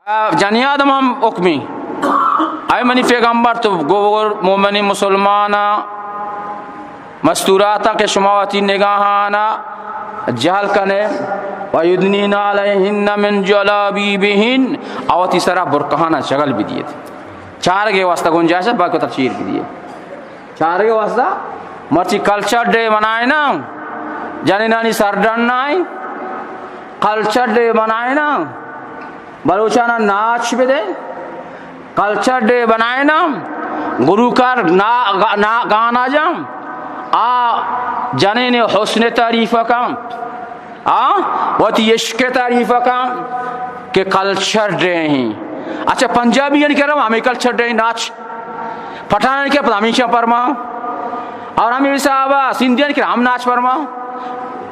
آ، جنی آدم ہم حکمی۔ اے منی پیغمبر، تو گور مومنی مسلمانا مستوراتاں کہ شما وتی نگاہانا جہل کنے، و یدنین علیہن من جلابیبہن، او وتی سرا برقعانا شغل بدیت۔ چارگے واسطہ گنجائش ہے، باقی تر چیر بدیے۔ چارگے واسطہ مرچی کلچر ڈے منائے نا، جنینانی سر ڈنائیں، کلچر ڈے منائے نا، بلوچانا ناچ بدے، کلچر ڈے بنائے نا، گلوکار نا، نا، گانا جاں، آ جنین حسن تعریف کاں، آ وتی عشق تعریف کاں کہ کلچر ڈے ہیں۔ اچھا، پنجابی یعنی کہ ہمیں کلچر ڈے ناچ، پٹھان کہ ہمیشہ پرما، اور ہمیں حساب سندھیان کہ ہم ناچ پرما،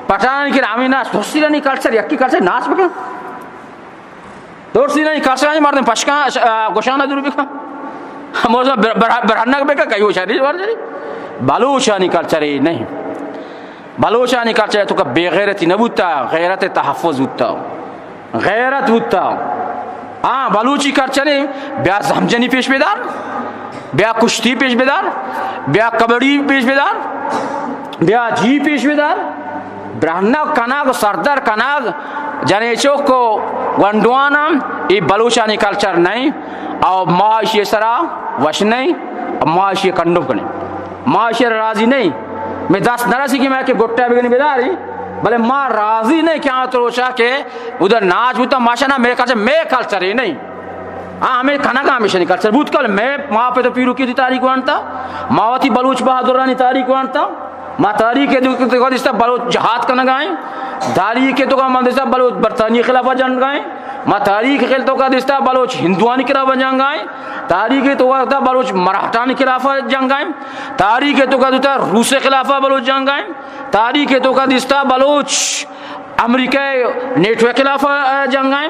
پٹھان کہ ہمیں ناچ، دوسری نہیں کلچر، یکی کلچر ناچ بکن۔ دوسری نہیں کلچر، مردم پشکان، آ، گوشانہ دور بکن۔ موزہ بر-، بر-، برہنگ بکن، کئی وہ شریف ورجری۔ بلوچانی کلچر ہی نہیں۔ بلوچانی کلچر تو کہ بے غیرتی نہ بوتا، غیرت تحفظ بوتا۔ غیرت بوتا۔ ہاں، بلوچی کلچر ہے، بیا زہمجنی پیش بدار، بیا کشتی پیش بدار، بیا کبڑی پیش بدار، بیا جی پیش بدار۔ برہنگ کنگ، سردر کنگ، جنین چک و گونڈوان ہم اے بلوچانی کلچر نہیں، او ما اشی سرا وش نہیں، ما اشی کنڈم کنیں، ما اشی راضی نہیں۔ میں دست نہ رسی کہ میں کہ گٹا بگنی بداری، بلے ما راضی نہیں کہ آ تو روچا کہ ادھر ناچ بوتا، ماشاءاللہ، میں کلچر، میں کلچر ہی نہیں۔ ہاں، ہمیں کنگا ہمیشہ نہیں کلچر بوت کل، میں ما پہ تو پیرو کی تھی تاریخ وانتا، ما وتی بلوچ بہادرانی تاریخ وانتا۔ ما تاریخ ءِ توکا دیستا بلوچ جہاد کنگا ایں۔ تاریخ ءِ توکا ما دیستا بلوچ برطانیہ خلافا جنگا ایں۔ ما تاریخ ءِ توکا دیستا بلوچ ہندوانی خلافا جنگا ایں۔ تاریخ ءِ توکا دیستا بلوچ مراٹھانی خلافا جنگا ایں۔ تاریخ ءِ توکا دیستا روس ءِ خلافا بلوچ جنگا ایں۔ تاریخ ءِ توکا دیستا بلوچ امریکہ ءِ نیٹو ءِ خلافا، آ، جنگا ایں۔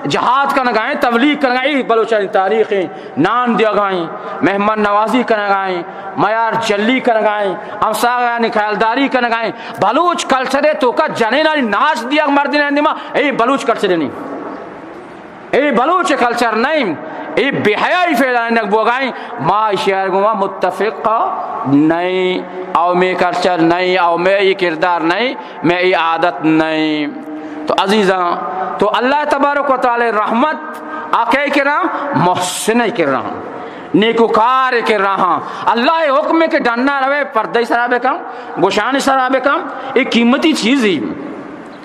جہاد کنگا ایں، تبلیغ کنگا ایں، اے بلوچانی تاریخ ایں، نان دیگا ایں، مہمان نوازی کنگا ایں، میار جلی کنگا ایں، ہمساہگانی خیالداری کنگا ایں۔ بلوچ کلچر ءِ توکا جنینانی ناچ دیگ مردینانی دیما، اے بلوچ کلچر نہیں۔ اے بلوچ کلچر نہیں۔ اے بے حیائی پھیلائینگ بوگا ایں۔ ما اشی ءَ گوما متفق نہیں۔ او میں کلچر نہیں، او میں اے کردار نہیں۔ میں اے عادت نہیں۔ تو عزیزاں، تو اللہ تبارک و تعالی رحمت آ کئے کرا؟ محسن ءِ کرا، نیکوکار ءِ کرا۔ اللہ ءِ حکم ہے کہ ڈنا روے، پردہ سرا بکن، گوشان سرا بکن، اے قیمتی چیز ہی۔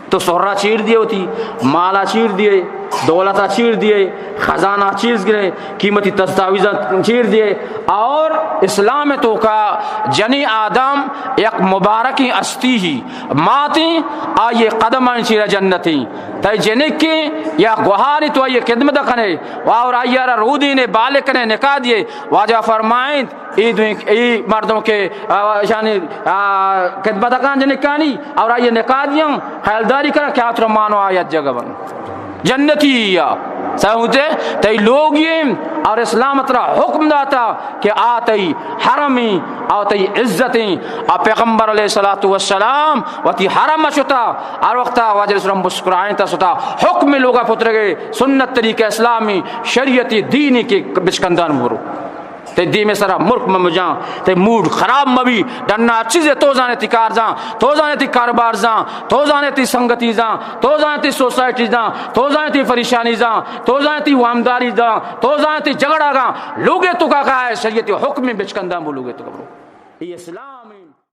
تو سہرا چیر دیے، وتی مالا چیر دیے، دولتا چیر دیے، خزانہ چیز گرے، قیمتی دستاویزاں چیر دیے۔ اور اسلام ءِ توکا جنی آدم یک مبارکیں ہستی ہی، ماتیں، آئی قدمانی چیرا جنتیں۔ تئی جنکیں یا گوہاریں، تو آئی خدمت کنے، اور آئی را رودینے، بالغ کنے، نکاح دیے۔ واجہ فرمائیں، اے دوئیں، اے مردم کہ، آ، اشانی، آ، خدمت کن جنکانی، اور آئی نکاح دیاں، خیالداری کرا کہ آتر مانو آیت جگہ بن۔ جنتی یا سہوتے تئی لوگی اور اسلام ترا حکم داتا کہ آ تئی حرمی، آ تئی عزتیں۔ آ پیغمبر علیہ الصلوۃ والسلام وتی حرم شتا، ہر وقتا واجہ رسول مسکرائیں تا شتا، حکم لوگا پترگے، سنت طریقہ اسلامی شریعتی دینی کے بچکندان برو۔ تئی دیم سرا مرک ممجاں، تئی موڈ خراب مبی، ڈنا چیزے تو زانے تئی کار زاں، تو زانے تئی کاروبار زاں، تو زانے تئی سنگتی زاں، تو زانے تئی سوسائٹی زاں، تو زانے تئی پریشانی زاں، تو زانے تئی وامداری زاں، تو زانے تئی جھگڑا گاں، لوگے توکا کائے شریعت حکم بچکنداں بو لوگے توکا برو۔ اے اسلام